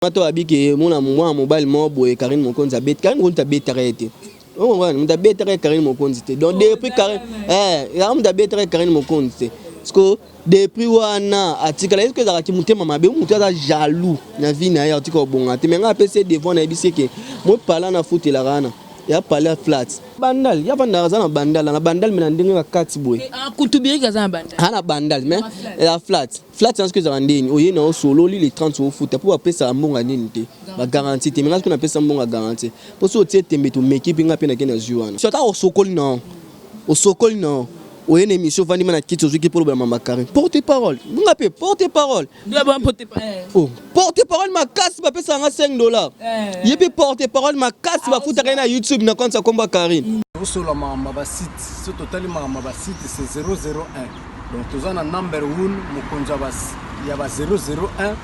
To abi ke mona mwana mobali moko boye, Karine Mokonzi abeti. Karine Mokonzi abetaka ye te. Okomprendre, moto abetaka ye Karine Mokonzi te. Donc depuis Karine, yango moto abetaka ye Karine Mokonzi te, parce que depuis wana atikala. Eske ezalaki motema mabe? Moto aza jaloux na vie na ye, atika kobonga te. Mais ngai apesi ye devoir, nayebisi ye ke mopala nafutelaka wana ya palais flat Bandal, ya vandaka, aza na Bandal, na Bandal, me na ndenge bakati boye. Kutubiriki aza na Bandal. Aza na Bandal, mais ya flat flat wana soki ezalaka ndeni, oye na osololi le 30, ofuta mpo bapesaka mbongo ya nini te, bagarantie te. Me ngai soki napesa mbongo ya garantie, mpo soki otie tembe, tomeki mpe ngai mpe nake nazwi wana. So ata osokoli na osokoli na oye na émission, ovandi ma na kiti, ozwiki mpo olobela mama Karine, porte parole. Nga mpe porte parole, oh, porte parole makasi, bapesaka nga 5 $. Ye mpe porte parole makasi, bafutaka ye na YouTube na compte ya kombo ya Karine. Osola makambo ya basite. So totali makambo ya basite, c'est 001. Donc toza na number 1, mokonzi ya ba 001.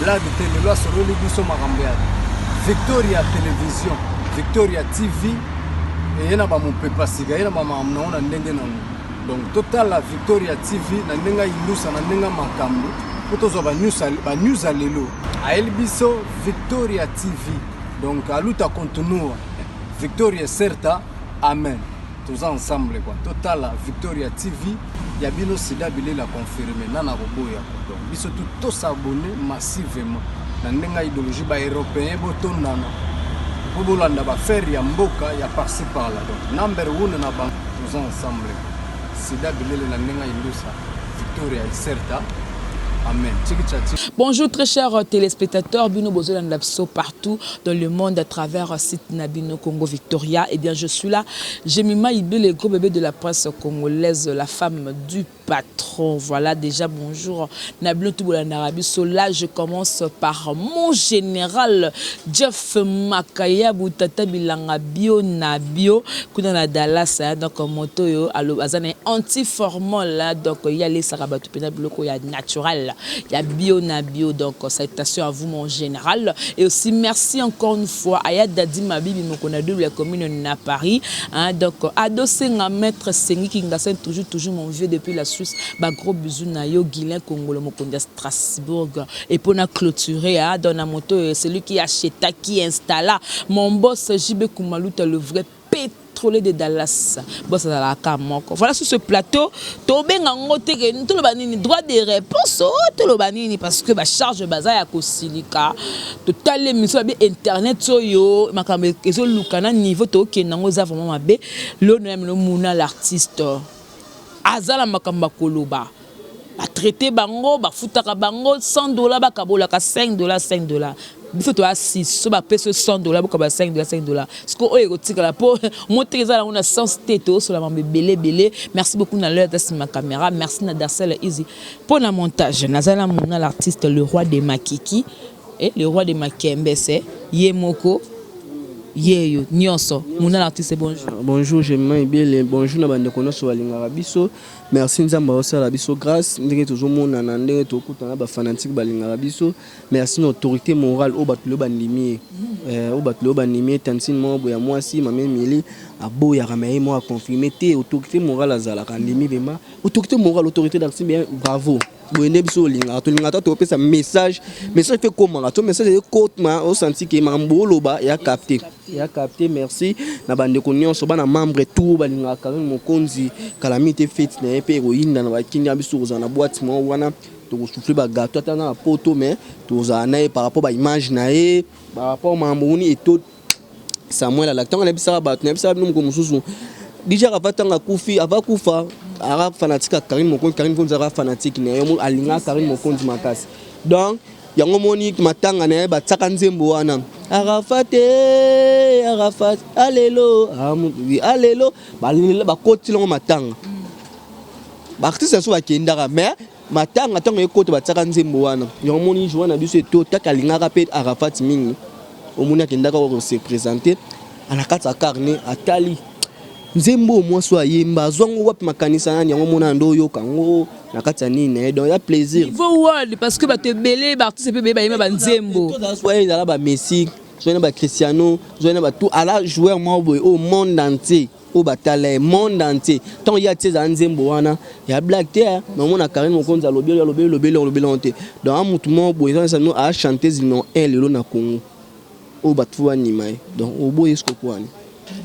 Blague te, lelo asololi biso makambo ya Victoria Télévision, Victoria TV. Eye na bamopepa sika, ye na bamakambo nango na ndenge nango. Donc totala Victoria TV na ndenge ayindusa, na ndenge makambo, mpo tozwa banews ya lelo. Ayeli biso Victoria TV. Donc a luta continua, Victoria certa, amen. Toza ensemble quoi. Totala Victoria TV ya bino. Sida bilela confirme nana koboya. Donc biso tu tos'abonner massivement na ndenge ya idéologie. Baeuropéen botondana mpo bolanda baaffaire ya mboka ya par-ci par-là. Donc number one na bango, toza ensemble. Sida bilele na ndenge ya indusa, Victoria certa, amen. Tiki. Bonjour très chers téléspectateurs, bino bozolanda biso partout dans le monde à travers site na bino Congo Victoria. Eh bien, je suis là, Jemima Ibé, le gros bébé de la presse congolaise, la femme du patron. Voilà déjà, bonjour. Na bino tout bolanda biso. Là, je commence par mon général Jeff Makayabu, Tata Bilanga Bio na Bio, kuna na Dallas, hein, donc moto yo alo azana anti-formol là, donc il y a les sarabatu pena biloko ya naturel, il y a bio na bio. Donc salutations à vous, mon général, et aussi merci encore une fois à Dadi Mabibi Mokona de la commune na Paris, hein, donc Ado Senga, maître Sengi Kingasen, toujours toujours mon vieux depuis la Suisse, ba gros bisous na yo Guilain Congolo Mokondia Strasbourg. Et pour na clôturer, hein, dans la moto, celui qui acheta, qui installa, mon boss JB Kumaluta, le vrai pétrolier de Dallas, boss azalaka moko. Voilà, sur ce plateau, tobenga yango te ke toloba nini, droit de réponse o toloba nini, parce que bacharge baza ya kosilika. Totali émission babi internet oyo, makambo ezoluka na niveau tokende yango eza vraiment mabe. Lono ya mino muna, l'artiste aza na makambo ya koloba. Batraite bango, bafutaka bango 100 $, bakabolaka 5 $, 5 $. Biso toya 6, so bapesi 100 $, bokaba 5 $, 5 $. Siko oyo ekotikala mpo moteka eza nango na sens te. Tozosola mambo ebele ebele. Merci beaucoup na l'heure nsima caméra, merci na Darcel Easy mpo na montage. Naza na mona l'artiste, le roi de Makiki et le roi de Makembese, ye moko yeyo nyonso. Mona l'artiste, bonjour. Bonjour Jemima Ibele, bonjour na bandeko nyonso balingaka biso. Merci, Nzambe aosala biso grâce ndenge tozomonana, ndenge tokutana, bafanatike balingaka biso. Merci na autorité morale oyo bato lelo bandimi ye, oyo bato lelo bandimi ye. Tantine moko boye ya mwasi, mama Emili, aboyaka ma ye moko aconfirme te. Autorité morale azalaka, andimi vraiment autorité morale, autorité d'artiste bien. Bravo, boye nde biso olingaka, tolingaka ta topesa message. Message mpe ekomaka to message ekotma, osanti ke makambo oloba ya capté, ya capté. Merci na bandeko nyonso, bana membre tout balingaka Karine Mokonzi. Kalami te, fête na ye mpe ekoyinda na bakindi ya biso. Kozala na boîte moko wana, tokosouffle bagâteau ata na poto, mais tozala na ye par rapport baimage na ye, par rapport makambo moni eto Samuel alaki. Ntango nayebisaka bato, nayebisaka bino, moko mosusu déjà ava, ntango akufi, ava kufa, aka fanatique ya Karine Mokonzi. Karine Mokonzi aka fanatique na ye, alingaka Karine Mokonzi makasi. Donc yango moni matanga na ye, batiaka nzembo wana Arafat, Arafat alelo alelo, bakotilango matanga. Baartiste nyonso bakendaka, mais matanga ntango ekota, batiaka nzembo wana. Yango moni jour na biso eto taka alingaka mpe Arafat mingi. Omoni akendaka kose présenter na kati ya carne, atali nzembo mwasi oyo ayemba, azwango wapi, makanisa nani. Yango mona nde oyoka yango na kati ya nini na ye. Donc ya plaisir. Niveau world, parce que bato ebele, baartiste mpe ebele bayemba banzembo. Soki ezala baMessi, soki na baCristiano, soki na batu ala joueur moko boye au monde entier. Oyo batala ye monde entier, ntango ye atie ezala nzembo wana ya blague te. Namona Karine Mokonzi alobi, alobi, elobeli, olobeli yango te. Donc a mutu moko boye eza no a chanteuse numéro 1 lelo na Congo oyo bato fo bandima ye. Donc oboyi eske okwani?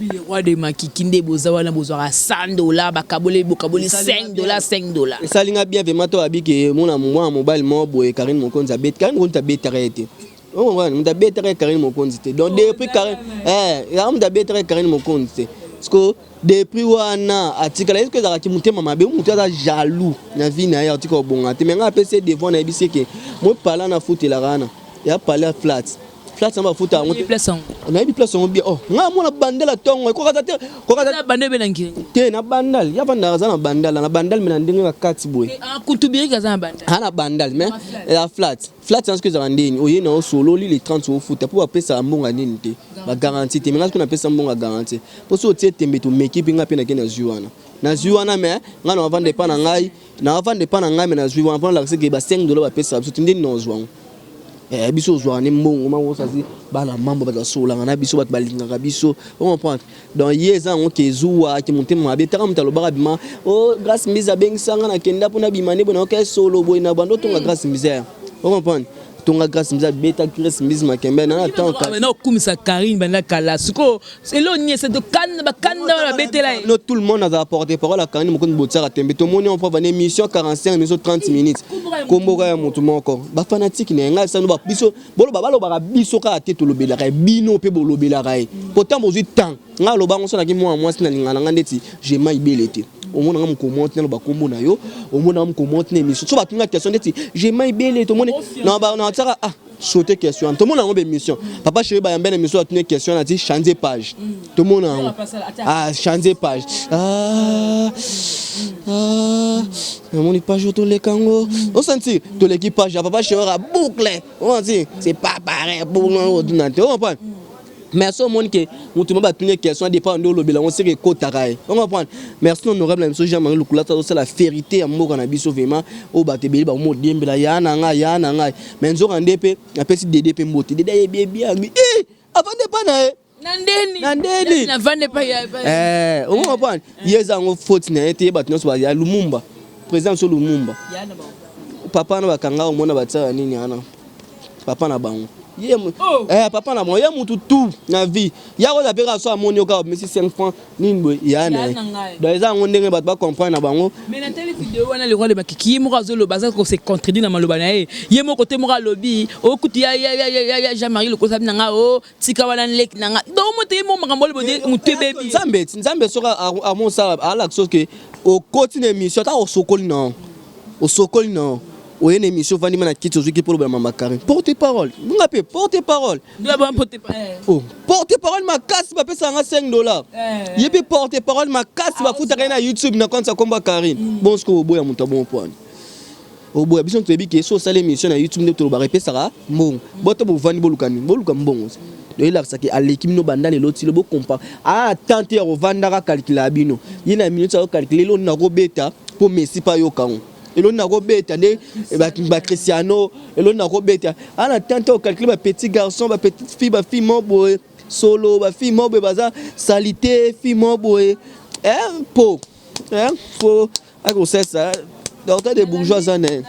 Le Roi de Makiki nde boza wana, bozwaka 100 $, bakaboli, bokaboli 5 $, 5 $. Esalinga bien vraiment. To abi ke mona mwana mobali moko boye, Karine Mokonzi abeti, Karine Mokonzi abetaka ye te. Okomprendre, moto abetaka ye Karine Mokonzi te. Donc depuis Karine, ezalaka moto abetaka ye Karine Mokonzi te, parce que depuis wana atikala. Eske ezalaki motema mabe? Moto aza jaloux na vie na ye, atika kobonga te. Mais ngai apesi ye devant, nayebisi eke mopala nafutelaka wana ya pale flat flat yango, bafuta yango te. Place yango? Nayebi place yango bien. Oh, ngai amona Bandela ntongo ekokata te, kokata. Bande ebe na Ngiri? Te, na Bandal. Ya vandaka, aza na Bandal, na Bandal, me na ndenge bakati boye. Kutubiriki aza na Bandal? Aza na Bandal, mais ya flat flat yango soki ezalaka ndeni, oye na osololi le 30, ofuta mpo bapesaka mbongo ya nini te, bagarantie te. Me ngai soki napesa mbongo ya garantie, mpo soki otie tembe, tomeki mpe ngai mpe nake nazwi wana, nazwi wana. Me ngai na avanda epa na ngai, na avanda epa na ngai, me nazwi wana mpona lakisa ke ba 5 $ bapesaka biso te. Ndeni na ozwa yango, biso ozwaka nde mbongo makosasi bana mambo, bato basololaka na biso, bato balingaka biso, ocomprendre. Donc ye eza yango ke ezuwa ke motema mabe. Taka moto alobaka bima o Grâce Mbizi, abengisanga, nakenda mpona bima nde boye, nayoka solo boye na bando otonga Grâce Mbizi ya, ocomprendre, tonga Grâce Mbizi, abeta Grâce Mbizi makembe na temps. Na okumisa Karine banda kala, sikoyo elo nini ese tokanda, bakanda wana babetela ye? No, tout le monde azala porte parole ya Karine Mokonzi. Botiaka tembe, tomoni on preuve na émission 45 minutes, 30 minutes, komboka ya motu moko, bafanatike na ye. Ngai sano biso boloba, balobaka biso kaka te, tolobelaka ye, bino mpe bolobelaka ye. Pourtant bozwi temps. Ngai alobango so naki mwana mwasi, nalingaka na ngai ndeti Jema Ibele te. Omonanga mokomo te, naloba kombo na yo, omonanga mokomo te na émission. So batunga question ndeti Jema Ibele, tomoni na tiaka, ah, sauter question wana. Tomona yango bémission, papa chéri bayambe na émission, atuni question na ti changer page, tomona yango, ah, changer page, ah, ah, namoni page oyo toleka yango, osentir toleki page ya papa chéri, a boucle osentir, c'est pas pareil, boucle otuna te, ocomprendre. Mais so omoni ke motu mo batuni question, départ nde olobela yango, seke ekotaka ye, ocomprendre. Merci honorable na biso Jean Marie Lukula, azosala fierté ya mboka na biso vraiment, oyo bato ebele bango modiembela ya na ngai, ya na ngai. Mais nzoka nde mpe napesi Dede mpe mbote. Dede ayebi ebiangi avande epa na ye. Na ndeni? Na ndeni. Navande pa ya? Ocomprendre, ye eza yango faute na ye te. Ye bato nyonso ya Lumumba, président biso Lumumba, papa na bakanga, omona batiaka nini wana, papa na bango ye, papa na bango ye, mutu tout na vie ya koza mpe kaka so amoni yo kaka omesi 5 francs nini boye, ya na ye. Donc eza yango ndenge bato bacomprendre na bango. Mais natali video wana, Le Roi de Makiki ye moko azoloba, aza kose contredire na maloba na ye. Ye moko te moko alobi okuti ya Jean Marie Lokosa na nga o tika wana leki na nga. Donc mo te ye moko makambo olobo motu ebebi. Nzambe, Nzambe soki amosala, alakisa soki okoti na émission, ata osokoli na osokoli na oye na émission, ovandi ma na kiti, ozwiki mpo olobela mama Karine, porte parole nga mpe porte parole. Oh, porte parole makasi, bapesaka nga 5 $. Ye mpe porte parole makasi, bafutaka ye na YouTube na compte ya kombo ya Karine. Bon, soki oboya moto abongo, pwani oboya biso? Toyebi ke so osala émission na YouTube nde tolobaka epesaka mbongo. Boto bovandi, boluka nini? Boluka mbongo. Donc elakisaki aleki bino banda lelo tilo bocompare. Aa temps te ya kovandaka, calcule bino ye na minute akocalcule eloni nakobeta mpo Messi mpe ayoka yango, eloni nakobeta nde baCristiano, eloni nakobeta. Ana temps te ocalcule bapetit garçon, bapetite fille, bafille mo boye solo, bafille mo boye baza salité, fille mo boye po po akosesa docteur de bourgeois aza na ye.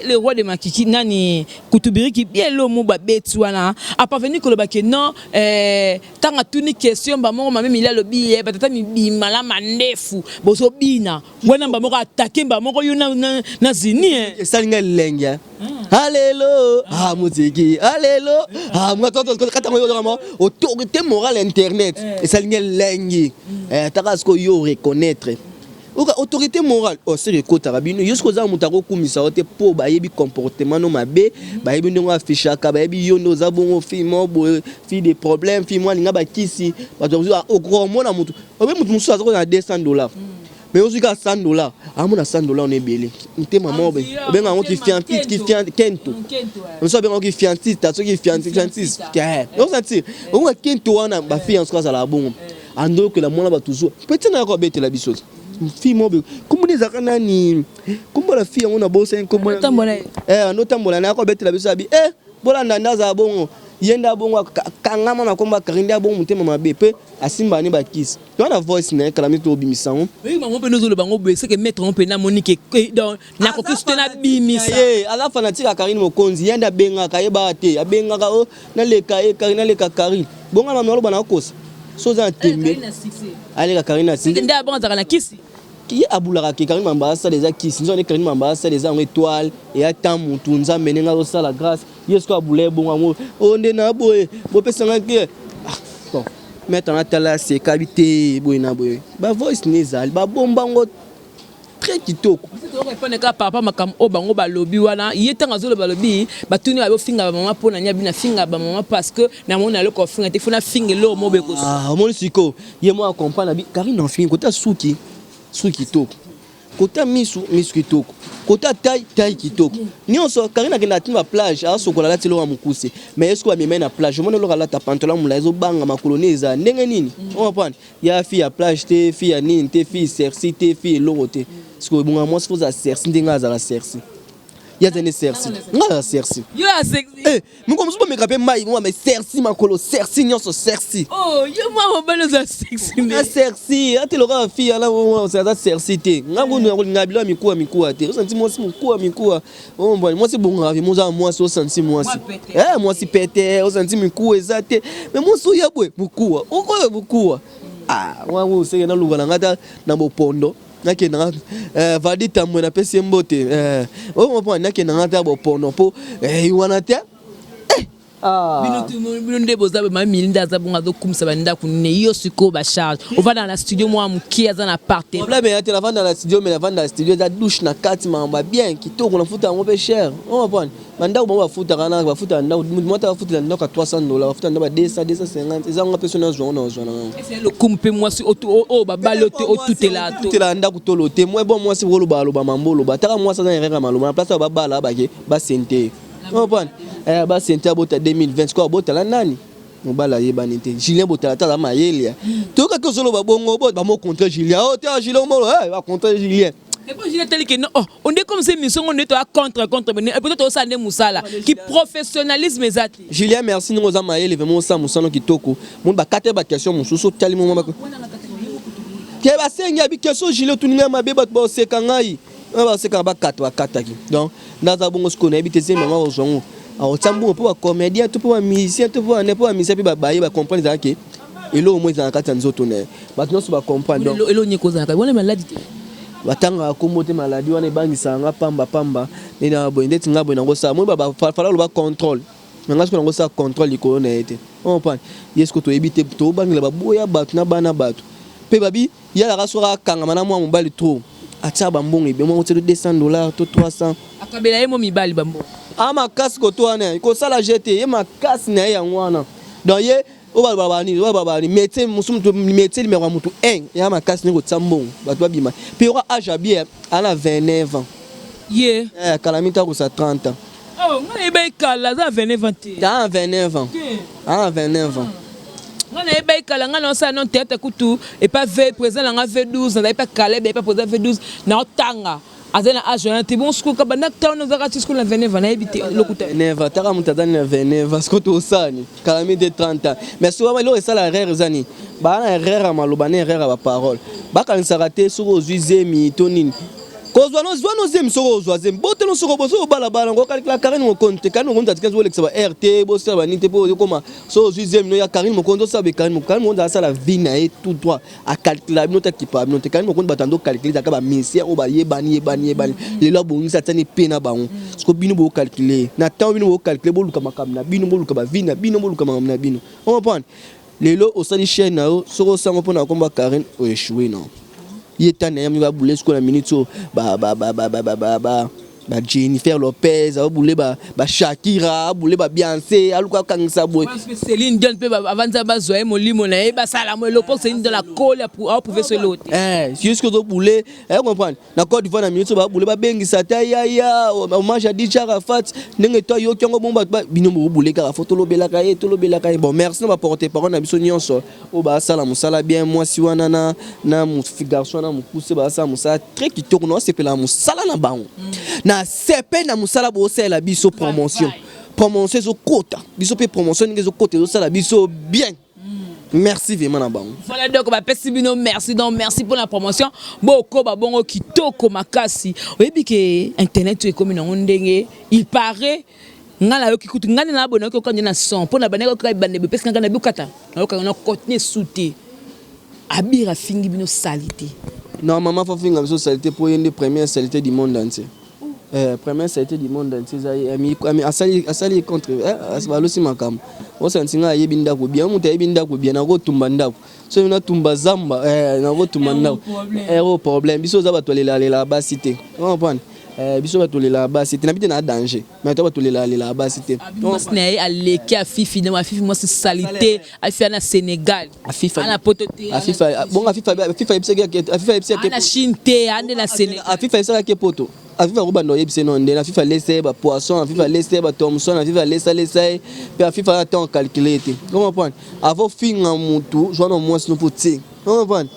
Le Roi de Makiki nani Kutubiriki bielo mo babeti wana aparvenir koloba ke non, ntango atuni question bamoko, mame mili alobi ye batata mibima la mandefu bozobina wana, bamoko atake bamoko yo na zini. Esali ngai elenge alelo, ah, moziki alelo, ah, katango autorité morale internet. Esali ngai elengi taka sikoyo yo reconnaître oka autorité morale osere ekotaka bino. Yo soki oza moto akokumisa yo te, mpo bayebi comportement no mabe, bayebi ndenge affichaka, bayebi yo nde oza bongo, fille mo boye, fille de problème, fille mo alinga bakisi bato. Okomona motu obe, motu mosusu aza kozala 200 $, mais ozwi kaka 100 $, amona 100 $ wana ebele. Motema mo obenga yango kento, mosusu abenga yango kifiantita, soki fiantis osentir onga kento wana. Bafille yanso azalaka bongo, andokela mwana bato zuwa peti na yako abetela biso. Fille mo boye, kombo ezalaka nani? Kombo na fille yango na bosani kombo. Andotambola na yako abetela biso, abi bolanda nde azala bongo. Ye nde abongo akangama na kombo ya Carine, nde abongo motema mabe pe asimba ne bakisi. Toza na voice na ye kala mingi tobimisa yango. Oyebi bango mpe nozoloba yango boye seke maître yango mpe namoni ke donc nakoki te nabimisa ye. Aza fanatique ya Carine Mokonzi, ye nde abengaka ye baa te, abengaka o naleka ye Carine, naleka Carine. Bonga na naloba na kosa. So oza na tembe. Aleka Carine na succès. Nde abongo azalaka na kisi. Ye abulaka ke Carine Mamba asala eza kisi. Nzo ne Carine Mamba asala eza yango étoile eya ta mutu Nzambe ndenge azosala grâce. Ye sikoyo abula ye bongo yango oyo nde na boye bopesa ngai ke ah, bon maître anga tala aseka bi te boye na boye ba voice ne ezali babomba yango très kitoko. Répondre kaka par rapport makambo oyo bango balobi wana. Ye ntango azoloba, alobi batuni babi ofinga bamama mpo na nini? Abi nafinga bamama parce que namoni naloko ofinga te, fo nafinga eloko moko bekoso. Ah, omoni sikoyo ye moko acomprendre abi Karine afingi kota suki suki kitoko, kota misu misu kitoko, kota taille taille kitoko nyonso. Karine akenda atina ba plage, asokola, alati eloko ya mokuse, mais ye sikoyo amema ye na plage, omoni eloko alata, pantalon molai ezobanga makolo ne eza ndenge nini? Ocomprendre ya fille ya plage te, fille ya nini te, fille sexy te, fille eloko te. Sikoyo ebongaka mwasi fo ozala sexy ndenge azala sexy. Ye aza ne sexy, nga aza sexy. Yo ya sexy. Eh, moko mosusu bameka mpe mai mwa, mais sexy makolo, sexy nyonso, sexy. Oh, yo mwa mobali oza sexy. Nga sexy ate lokola fille ala aza sexy te. Nga kundu ya kolinga bilo ya mikuwa mikuwa te. Osanti mwasi mokuwa mikuwa ombwani, mwasi ebongaka vi moza mwasi, osanti mwasi eh, mwasi pete, osanti mikuwa eza te, mais mwasi oya boye mokuwa okoyo mokuwa. Ah, mwa oseke naluka na nga ta na bopondo nakende nga eh, Vadi Tambwe napesi ye mbote eh, oyo comprendre nakende nga ta bopondo mpo eh, wana te eh, ah. Bino nde boza mama nde aza bongo, azokumisa bandako ne. Yo sikoyo bacharge, ovanda na studio mwa moke, aza na parte. Problème eya te, navanda na studio, mais navanda na studio eza douche na kati, makambo ya bien kitoko, nafuta yango mpe cher. Ocomprendre bandako bango bafutaka na bafutaka ndako, moto moko ata bafutela ndako ya 300 $, bafuta ndako ya 200, 250, eza ngo mpe so nazwa ngo, nazwa na ngango. Ese lokumu mpe mwasi oyo babali oyo te otutela to tutela ndako tolo te. Mwa bon mwasi koloba aloba mambo oloba ataka mwasi aza na erreur ya maloba na place oyo babala bake basente. Comprendre eh, basente abota 2020 sikoyo abotala nani? Mobali ayebani te. Julien botala ta aza mayele ya toyokaki ozoloba bongo bo bamo contre Julien o te Julien omolo eh, bacontre Julien. Et puis Julien tali ke non, oh, on est comme ces missions, on est toi contre contre, mais peut-être osala nde mosala ki professionnalisme eza te. Julien, merci ndenge oza mayele vraiment, osala mosano kitoko. Moni bakata baquestion mosusu otali moma ke basengi abi question. Julien otuni ngai mabe, bato baoseka ngai, baosekaka, bakata bakataki. Donc ndaza bongo sikoyo nayebi te zembe yango akozwa yango, akotia mbongo mpo bacomédien to mpo bamusicien to mpo bane mpo bamusicien mpe baye bacomprendre ezalaka ke eloko mo ezala na kati ya nzoto na ye, bato nyonso bacomprendre donc. Eloko nyeko ozalaka wana maladi te. Batangaka kombo te, maladi wana ebangisaka nga pamba pamba. Nde na boye ndeti nga boye nangosala moi fala oloba contrôle me nga sikoyo nangosala contrôle likolo na ye te. Comprendre ye sikoyo toyebi te, tobangela baboya bato na bana bato mpe babi yalaka soki akangama na mwa mobali trop, atia bambongo ebe moko tie to 200 $ to 300. Akabela ye mo mibali bambongo. A makasi koto wana kosala je te, ye makasi na ye yango wana. Donc ye oyo balobaka banini, oyo balobaka banini, métier mosusu, moto métier numéro ya motu 1 ya makasi ndenge kotia mbongo bato babima mpe yoka age ya bien, ana 29 ans. Ye Eh, kala mingi takosa 30 ans. Oh, nga nayeba ekala aza 29 ans te. Aa 29 ans, aa 29 ans. Nga nayeba ekala, nga naosala no théâtre kutu epa v président nanga V12, nazali pa Caleb epa président V12 naotanga, azali na age wana te. Bon, sikoyo banda ntango ozalaka ti sikoyo na 29 ans, nayebi te lokuta. 29 ans, taka moto aza na 29 ans, sikoyo tosani kala mingi te 30 ans. Mais soki eloko esala erreur eza nini? Baa na erreur ya maloba na erreur ya baparole, bakanisaka te soki ozwi zemi to nini, kozwa no zwa no zemi, soki ozwa zemi botelo, soki boso obalabala ngo okalikila Karine Mokonzi te. Karine Mokonzi atikali bolekisa ba air te, bosala banini te mpo okoma soki ozwi zemi no ya Karine Mokonzi osala be. Karine Mokonzi, Karine Mokonzi asala vie na ye tout droit, akalkila bino te, akipa bino te. Karine Mokonzi, bato ando calcule ezalaka bamusicien oyo bayebani yebani yebani, lelo abongisi atiani pe na bango. Siko bino bocalcule na ntango bino bocalcule, boluka makambo na bino, boluka bavie na bino, boluka makambo na bino. Ocomprendre lelo osali chaîne na yo, soki osango mpona komba Karine, oéchoué non. Ye ta na ye mingi babule sikoyo na minute oyo ba Jennifer Lopez abule, ba Shakira abule, ba Beyoncé aluka akangisa boye. Céline Dion mpe avanza bazwa ye molimo na ye, basala mo eloko mpo Céline Dion akoli aprouve so eloko te. Eh, jusque ozobule comprendre na Côte d'Ivoire na minute oyo babule babengisa ata yaya hommage ya DJ Arafat ndenge to ayoki yango bongo bato bino bobule kaka fo tolobelaka ye, tolobelaka ye. Bon, merci na baporte parole na biso nyonso oyo basala mosala bien. Mwasi wana na garçon wana mokuse basala mosala très kitoko, na osepela na mosala na bango, na sepe na mosala bosalela biso promotion. Promotion ezokota biso mpe, promotion ndenge ezokota ezosala biso bien. Merci vraiment na bango. Voilà, donc bapesi bino merci. Donc merci pour la promotion. Bokoba bongo kitoko makasi. Oyebi ke internet oyo ekomi nango ndenge, il paraît nga nayoki kutu, nga nde nabona nayoki oka nde na son mpo na bandaki oyoka ebande bepesi nga na bikata, nayokaka na continue su te. Abir afingi bino saleté. Non, mama, faut finga biso saleté mpo ye nde première saleté du monde entier. Première saleté du monde entier eza ye. Asali contre balosi makambo osanti nga ayebi ndako bien. Moto ayebi ndako bien, nakotumba ndako soki natumba zamba, nakotumba ndako ero problème. Biso oza bato alelalela basi te, comprendre? Biso bato olelaka basi te, nabi te na danger, mais to bato olelaka basi te. Mwasi na ye aleki Afifi na Afifi, mwasi saleté. Afifi ana Sénégal, ana poto te. Afifa bongo, Afifa Afifa ayebisaki ana Chine te, ande na Sénégal. Afifa ayebisaki poto, Afifa akobanda oyebisa no ndenge Afifa alesa ye bapoisson, Afifa alesa ye bathomson, Afifa alesalesa ye mpe. Afifa aza temps calcule te, comprendre? Avant finga mutu, zwa na mwasi no mpo tie, comprendre?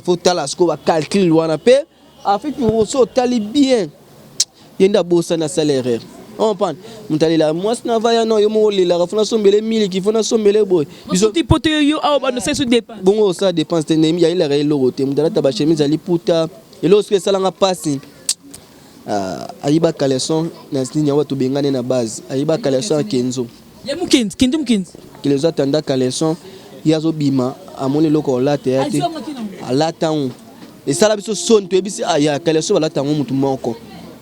Faut tala sikoyo bacalcule wana mpe. Afifi so otali bien, ye nde abosani, asala erreur, comprendre? Moto alelaka mwasi na vaya no, yo moko olelaka fo nasombele miliki, fo nasombele boye. Biso poto yo awa bando sala dépense. Bongo osala dépense te, yayelaka eloko te. Moto alata bachemise, aliputa eloko soki esalanga mpasi, ayiba caleçon na nini yango, tobengani na base, ayiba caleçon ya Kenzo. Ye mokenzi, Kenzo mokenzi. Kenzo atanda caleçon, ye azobima, amoni eloko olata ya te, alata yango, esala biso soni. Toyebisi ya caleçon balata yango mutu moko,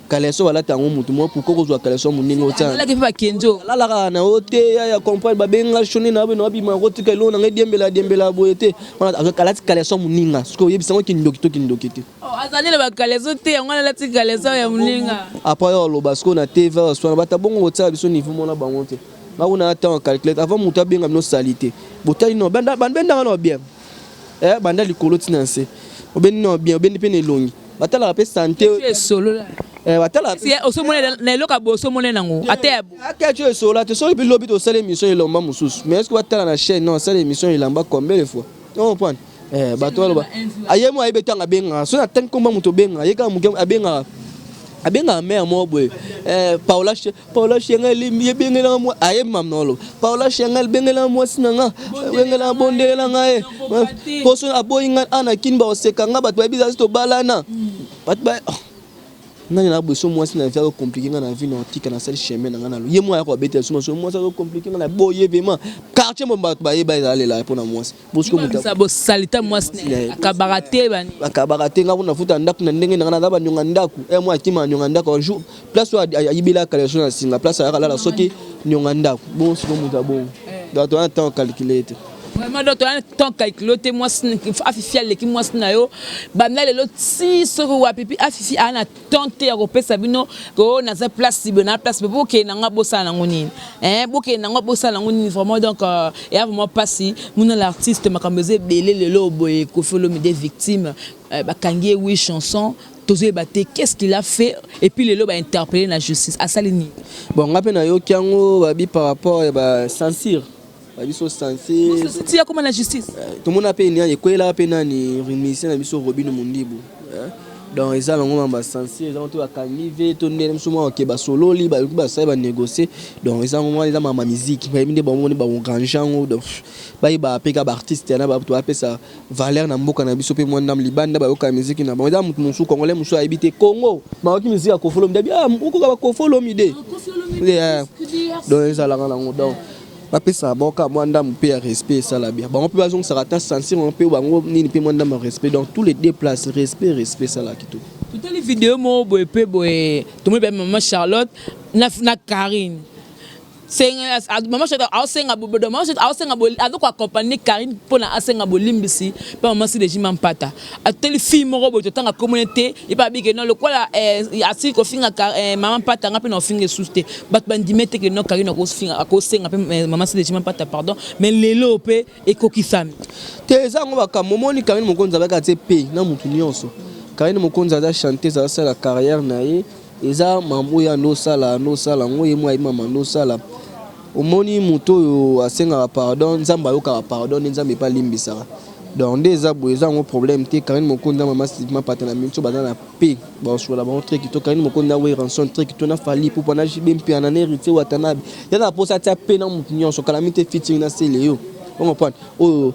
caleçon balata yango mutu moko. Pourquoi kozwa caleçon moninga? Otialaki mpe bakenzo. Alalaka na yo te ya comprendre. Babenga shoni na bino, abima kotika eloko nanga, ediembela diembela boye te. Alati caleçon moninga, soki oyebisa yango kindoki to kindoki te. Azali na bacaleçon te, yango alati caleçon ya moninga. Après oyo aloba sikoyo na TV aswana bata bongo, kotiala biso niveau mona bango te. Nga kuna temps calculette avant moto abenga bino saleté. Botali no bendanga no bien, banda likolo ntina nse, obendi no bien, obendi mpe na elongi, batalaka mpe santé. Esolola. Batalaka. Osomona na eloko ya boye, osomona nango ata ya Akati oyo esola te. Soki lobi tosala émission elamba mosusu, mais est ce que batala na chaîne? Non, asala émission elamba combien de fois, comprendre? Bato baloba aye mo ayebi ntango abengaka. Soki atangi komba moto obengaka ye kaka moke, abengaka abengaka mare moko boye, Paola, Paola Shenga ebengelanga mwa, ayebi mamu na oloba. Paola Shenga ebengelanga mwasi na nga, ebengelanga, bondelela nga ye mpo so aboyi nga ana kini, bakoseka nga, bato bayebi zasi tobalana, bato ba nani na boye. So mwasi na vie azocompliquer nga na vie, na otika, nasali chemin na nga na ye mwa, ayaka babetela so so mwasi azocompliquer nga na boye. Vraiment, quartier mo bato bayeba ezalela mpona mwasi. Bosiko moto bosalita mwasi akabaka te bani. Akabaka te. Nga kuna futa ndako na ndenge na nga, naza banionga ndako e mwa akima nionga ndako jour place oyo ayibela caleçon na singa, place ayaka lala soki nionga ndako. Bongo siko moto abongo, donc toza na temps calcule te. Vraiment, donc toza temps calcule te. Mwasi Afifi aleki mwasi na yo banda lelo ti soki wapi. Mpi Afifi aa na temps te ya kopesa bino o naza place boye, na place boye. Bokende nango, bosala nango nini? Bokende nango, bosala nango nini? Vraiment, donc eya vraiment mpasi muna l'artiste. Makambo eza ebele lelo boye. Koffi Olomide victime, bakangi ye huit chanson, tozoyeba te qu'est-ce qu'il a fait. Et puis lelo bainterpellé na justice, asali nini? Bon, nga mpe nayoki yango, babi par rapport ya bacensure, babiso censure. Ti akoma na justice. Tomona mpe ekweyelaka mpe nani, musicien na biso Robino Mondibu. Donc eza nango mamba censure, eza to bakangi ve to ndenge biso mwa oke basololi, bayoki, basali, banégocie. Donc eza yango wana, eza mama musique, bayebi nde bango nde bakorange yango. Donc bayeba mpe ka baartiste yana, bato bapesa valeur na mboka na biso mpe mwa ndambo libanda bayoka musique na bango. Eza motu mosusu, congolais mosusu ayebi te Congo, bayoki musique ya Koffi Olomide, ah, okoka baKoffi Olomide. Donc ezalaka nango, donc bapesaka bango kaka mwa ndambo mpe ya respect, esala bien. Bango mpe bazongisaka ata censure bango mpe bango nini mpe mwa ndambo ya respect. Donc tous les deux places, respect, respect esalaka kitoko. Totali video moko boye mpe boye, tomoni mpe mama Charlotte na Karine. Mama Charlotte aosenga, mama Charlotte aosenga, azokoaccompagne Karine mpona asenga bolimbisi mpe mama Sideji Mampata. Atoteli fille moko boye, totanga komona te, ye mpe abike non, lokola asili kofinga mama Mpata, nga mpe na ofinga esusu te. Bato bandime te ke non, Karine akosenga mpe mama Sideji Mampata pardon, mais lelo mpe ekokisami. Te, eza yango makambo. Omoni, Karine Mokonzi azalaka tie pe na motu nyonso. Karine Mokonzi aza chanteuse, azasala carrière na ye, eza mambo oyo ando osala, ando osala yango ye mwa ayebi mama ando osala. Omoni, moto oyo asengaka pardon, Nzambe ayokaka pardon, nde Nzambe epe alimbisaka. Donc nde eza boye, eza yango problème te. Karine Mokonzi na mama Sylvie Mapata na minso baza na paix, bakosola bango très kitoko. Karine Mokonzi na Werrason très kitoko, na Fally Ipupa, na JB Mpiana, na Héritier Watanabe. Ye aza na mposa atia paix na motu nyonso. Kala mingi te featuring na Sele yo. O comprendre? Oyo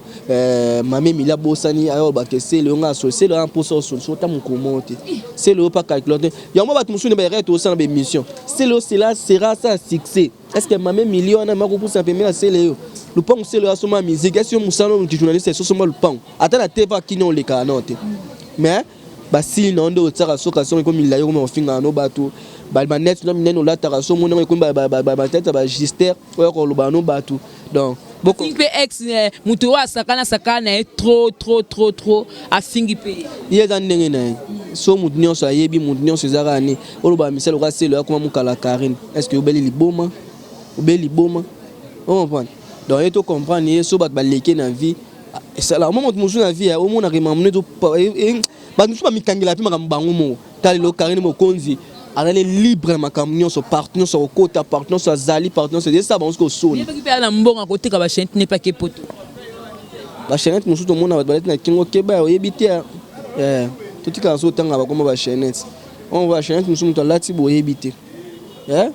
Mame Emilie abosani ayo alobaka Sele yo nga asoli. Sele aza na mposa osoli so ata mokolo moko te. Sele yo pa calculateur te. Yango bato mosusu nde ba erreur tozosala na ba émission. Sele yo cela sera ça succès. Est-ce que Mame Emilie wana mako pusa pembeni ya Sele yo? Lupango Sele yo asomba musique. Est-ce que yo mosala oyo journaliste esosomba lupango? Ata na TV akini olekaka nao te. Mais basili na yo nde otiaka soka songo ekomi milayi okoma kofingaka no bato. Ba manette na minene olataka so omoni yango ekomi ba tete ya ba juster oyo koloba no bato. Donc boko mpe ex moto oyo asakana sakana na ye trop trop trop trop, afingi mpe ye. Ye eza ndenge na ye. So moto nyonso ayebi, moto nyonso eza kaka nini oloba misala oka Sele akoma mokala Karine. Est ce que obeli liboma? Obeli liboma, o comprendre? Donc ye to comprendre ye. So bato baleki na vie esala mo moto mosusu na vie omonaka makambo neti bato mosusu bamikangela mpe makambo bango moko. Tala lelo Karine Mokonzi azali libre na makambo nyonso, partout nyonso akokota, partout nyonso azali, partout nyonso esala bango soki osoni. Yebaki mpe na mbongo akoteka bachaîne ne pake poto. Bachaînette mosusu tomona bato balati na kingo, keba, oyebi te. Totikala so otanga bakoma bachaînette on voit chaînette mosusu moto alati boyebi te,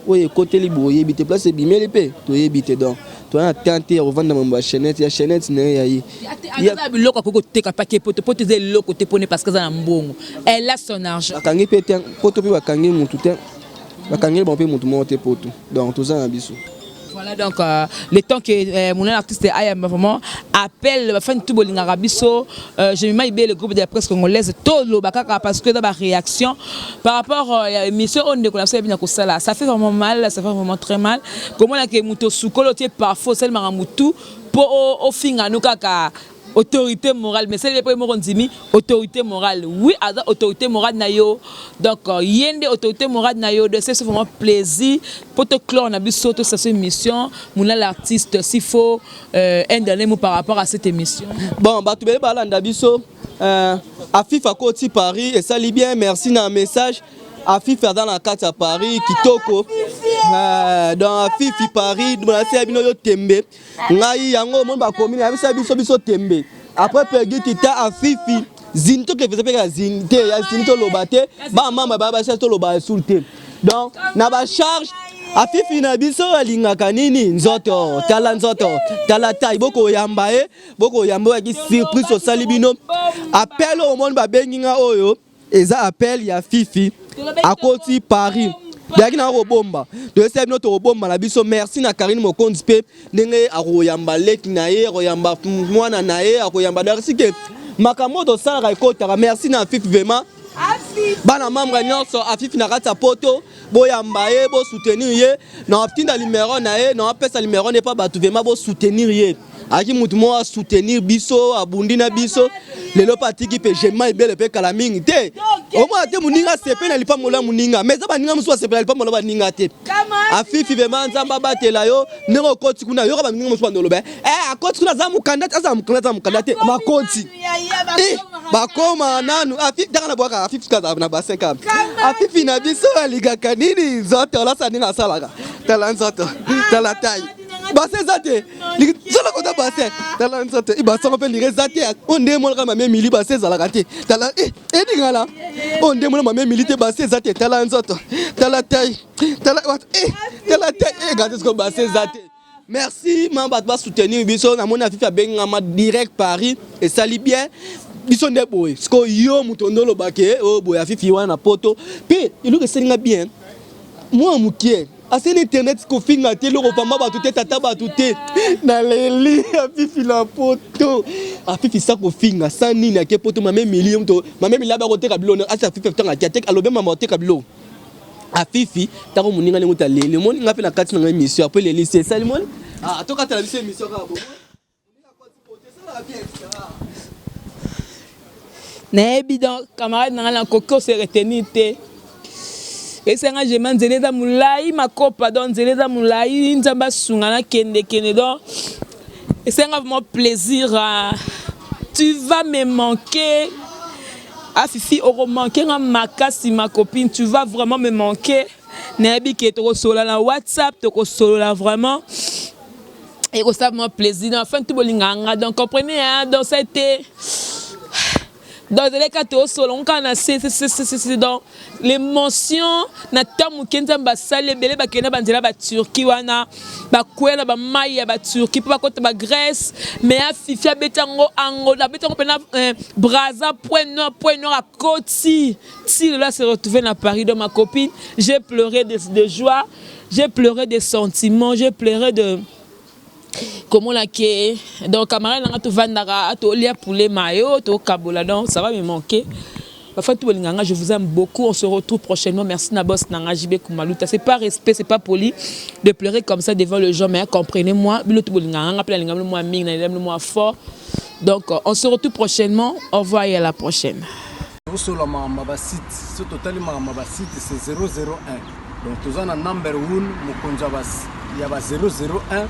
oyo ekoteli boyebi te, place ebimeli mpe toyebi te. Donc toza na temps te ya kovanda mambo ya chaînette ya chaînette na ye ya ye. Aza biloko akoki koteka pake poto. Poto eza eloko te mpone parce que aza na mbongo, elle a son argent. Bakangi mpe te poto, mpe bakangi mutu te, bakangeli bango mpe mutu moko te poto. Donc toza na biso. Voilà, donc le temps que mon artiste ayamba vraiment appel bafani tout bolingaka biso, Jemima Ibe, le groupe de la presse congolaise, toloba kaka parce que dans ba réaction par rapport ya émission oyo ndeko na biso yebi na kosala, ça fait vraiment mal, ça fait vraiment très mal. Komona ke moto sukolo tie parfois osalemaka motu mpo ofinga no kaka autorité morale, mais sele mpe moko ndimi autorité morale. Oui, aza autorité morale na yo. Donc ye nde autorité morale na yo. Donc c'est vraiment plaisir po toclore na biso, tosasa émission. Mona l'artiste, s'il faut un dernier mot par rapport à cette émission. Bon, bato bele balanda biso, Afif akoti Paris, esali bien. Merci na message. Afif aza na kati ya Paris kitoko. Donc Afifi Paris nasi bino yo tembe ngai yango omoni bakomi nayebisa biso biso tembe après Pegi Tita Afifi zini tokefeza mpe ya zini te, ya zini toloba te, bamama baya basi toloba esulu te. Donc na bacharge Afifi na biso alingaka nini? Nzoto, tala nzoto, tala tai. Bokoyamba ye, bokoyamba oyo yaki surprise osali bino. Appel oyo omoni babengi nga oyo eza appel ya Fifi akoti Paris, yaki na kobomba toyesala bino, tokobomba na biso. Merci na Karine Mokonzi mpe ndenge akoyamba leki na ye, akoyamba mwana na ye, akoyamba. Merci ke makambo oyo tosalaka ekotaka. Merci na Afifi vraiment, bana membre nyonso Afifi na kati ya poto boyamba ye, bosoutenir ye. Na tinda numero na ye, na apesa numero ne mpa bato. Vraiment bosoutenir ye, ayaki mutu moko asoutenir biso, abundi na biso. Lelo mpe atiki mpe Jema Ebele mpe kala mingi te. Omona te moninga asepe na lipambolo ya moninga, mais eza baninga mosusu asepela lipambolo ya baninga te. Afifi vraiment, Nzambe abatela yo ndenge okoti kuna. Yoka baninga mosusu bandoloba akoti kuna, aza mokanda te, aza mokanda, aza mokanda te. Makoti bakoma nanu Afifi taka na bwaka Afifi kaka na bassin kaka. Afifi na biso alingaka nini? Nzoto, olasa ndenge asalaka, tala nzoto, tala tai, bassin eza te, zala kota bassin, tala nzoto, basango mpe lire eza te. Oyo nde emonaka Mame Emili, bassin ezalaka te. Tala edingala oyo nde emona Mame Emili te, bassin eza te. Tala nzoto, tala tai, tala tala tai, egate siko, bassin eza te. Merci ma bato basoutenir biso. Namoni Afifi abengama direct Paris, esali bien. Biso nde boye. Sikoyo yo moto nde olobake oyo boye Afifi wana na poto mpe eloko esalinga bien. Mwana mokie asali internet kofinga te, eloko pamba bato te, tata bato te. Naleli Afifi na poto. Afifi sa kofinga sa nini? Ake poto, Mame Mili moto, Mame Mili abe akoteka biloko. Asi Afifi ntango ake ateka, alobi mama oteka biloko. Afifi ntango moninga ndenge moto aleli, omoni nga mpe na kati na ngai émission apo eleli se esali moni tokatala biso émission kaka bo. Nayebi donc camarade na ngai, nakoki kose retenir te. Esanga jema nzela eza molai, makopa donc nzela eza molai. Nzambe asunga nakende kende. Donc esanga vraiment plaisir. Tu vas me manquer Afifi, okomanke nga makasi ma copine, tu vas vraiment me manquer. Nayebi ke tokosolola na WhatsApp, tokosolola vraiment. Ekosala mwa plaisir na fin tout bolingaka nga. Donc comprenez, hein? Donc ça a été, donc ezalaki kaka toosolo kaka na se se. Donc l'émotion na ntango moke, Nzambe asali ebele. Bakende banzela Baturquie wana, bakwea na bamai ya Baturquie mpo bakota Bagrèce. Mais afifi abeti yango, Angola abeti yango mpena, Braza, Point Noir, Point Noir, akoti ti lelo se retrouvé na Paris. Donc ma copine, j'ai pleuré de joie, j'ai pleuré de sentiments, j'ai pleuré de komona ke donc camarade nanga tovandaka, tolia poulet mayo, tokabola. Donc ça va me manquer. Parfois tout bolinganga, je vous aime beaucoup, on se retrouve prochainement. Merci na boss nanga JB Kumaluta. C'est pas respect, c'est pas poli de pleurer comme ça devant les gens, mais comprenez-moi, bino tout bolinganga pe linga moi mingi na moi fort. Donc on se retrouve prochainement, au revoir et à la prochaine. Osola makambo ya basite. So totali makambo ya basite, c'est 001. Donc toza na number 1, mokonzi ya ba 001.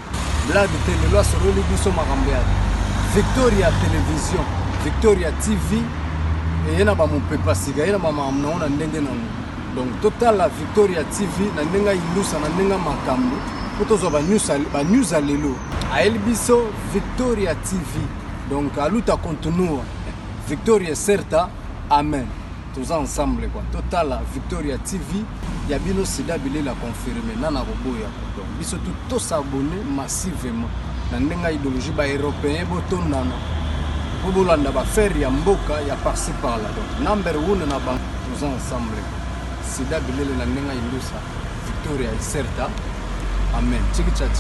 Blague te, lelo asololi biso makambo ya Victoria Télévision, Victoria TV. Eye na bamopepa sika, ye na bamakambo nango na ndenge nango. Donc totala Victoria TV na ndenge ayindusa, na ndenge makambo, mpo tozwa banews ya lelo. Ayeli biso Victoria TV. Donc a luta continua, victoria certa, amen. Toza ensemble quoi. Totala Victoria TV ya bino. Sida bilela confirme nana koboya. Donc biso tu tos'abonner massivement na ndenge ya idéologie. Baeuropéen botondana mpo bolanda baaffaire ya mboka ya par-ci par-là. Donc number one na bango, toza ensemble. Sida bilele na ndenge ya indusa, victoria certa, amen. Tiki cha.